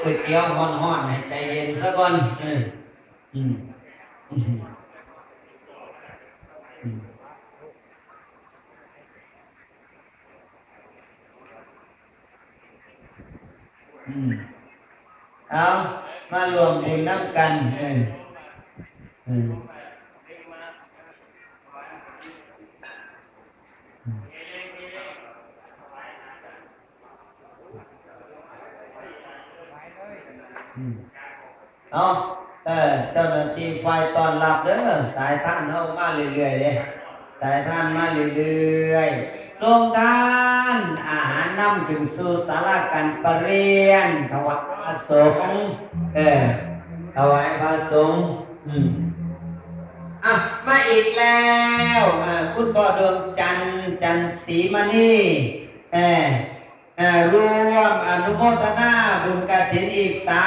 ກ໋ວຍຕຽວຮ້ອນໆ ໃຫ້ໃຈເຢັນຊະກ່ອນ. ເອີ ອືມ ອືມ ອືມ ອືມ ເອົາ ມາຮ່ວມບຸນນຳກັນ. ເອີ ເອີ ອືມ ເອົາ ເອີ ເຈົ້າໜ້າທີ່ຝ່າຍຕ້ອນຮັບເດີ ສາຍທານເຮົາມາເລື້ອຍໆເດ້ ສາຍທານມາເລື້ອຍໆ ໂລງທານອາຫານນຳຂຶ້ນສູ່ສາລາການປະຮຽນ ຖວາຍພະສົງ ເອີ ຖວາຍພະສົງ. ອືມ ອ່ະ ມາອີກແລ້ວ ເອີ ຄຸນພໍ່ດວງຈັນ ຈັນສີມະນີ ເອີ ເອີ ຮ່ວມອະນຸໂມທະນາບຸນກະຖິນອີກສາ